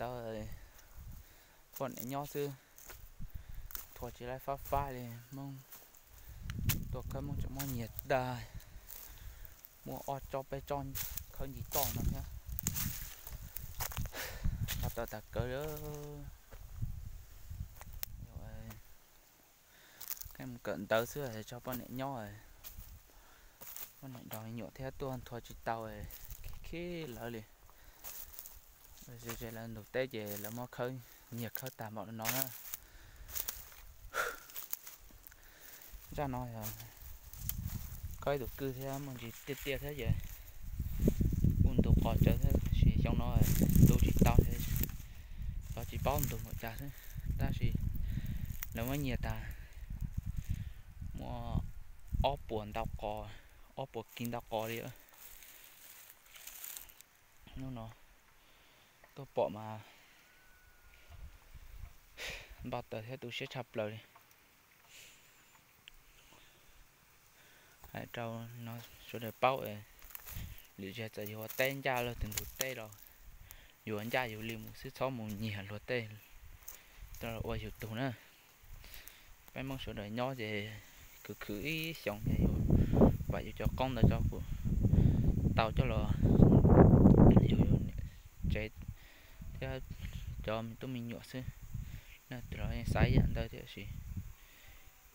Ntawd poj niam nyob xwb, nthua tsis laib fab fab li, Hmoob tuaj khawb Hmoob tseem muab nyiag tag, muaj ob tsob peb tsob khawb ncig toj no thiab. Qhov tau tag kawg li. Mus kawm ntawv xwb tso poj niam nyob, poj niam nrog me nyuam thiab tuaj nthua tsis tau, khib lawv li. Ze ze lawv ntug teb ces lawv muab khawb, nyiag khawb tag npaum li no na. Zaj no yog khawb ib tug kwj thiab muaj ntsis tiaj tiaj thiab ces kuj ntug qos tsawv thiab, tab sis xyoo no tu tsis tau thiab, xyov tsis paub ntug npaum cas xwb. Tab sis lawv muab nyiag tas muaj ob puas ntau qos, ob puas kis ntau qos li. Hnub no tuaj pom mas npau taws thiab tu siab tshaj plaws li. Hais rau no sawv daws paub, lwm zaug txawm yus ua teb ncaj luag tus ntug teb los yus ua ncaj yus li mus xwb, txhob mus nyiag luag tej, ua yus tug na. Peb Hmoob sawv daws nyob ces khwv khwv ib xyoos ces yus vam yus cov qoob ntawd tso kuj tau coj los yus tsev thiab cov me tub me nyuam xwb. Leej twg los yeej xav ib yam ntawd thiab, tab sis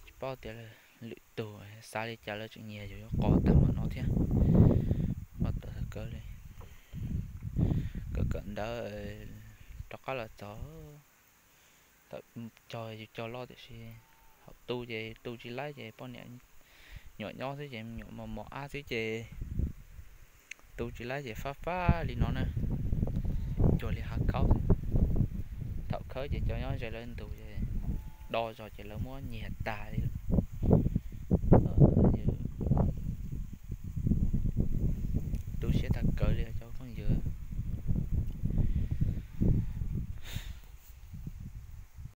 tsis paub tias lwm tus xav li cas lawv tseem nyiag yus yuav qos tag npaum no thiab. Npau taws kawg li. Kawm kawm ntawv rov qab los txog, thaum cog yus cog loj tiam sis thaum tu ces tu tsis laib ces poj niam nyuam nyob xwb ces me nyuam mos mos ab xwb ces tu tsis laib ces fab fab li no na, cuag li hav khaub xwb. Thaum khawb ces cov nyob ze lawv ntug ces do zog ces lawv muab nyiag tag li lawm. Tu siab tag kawg li.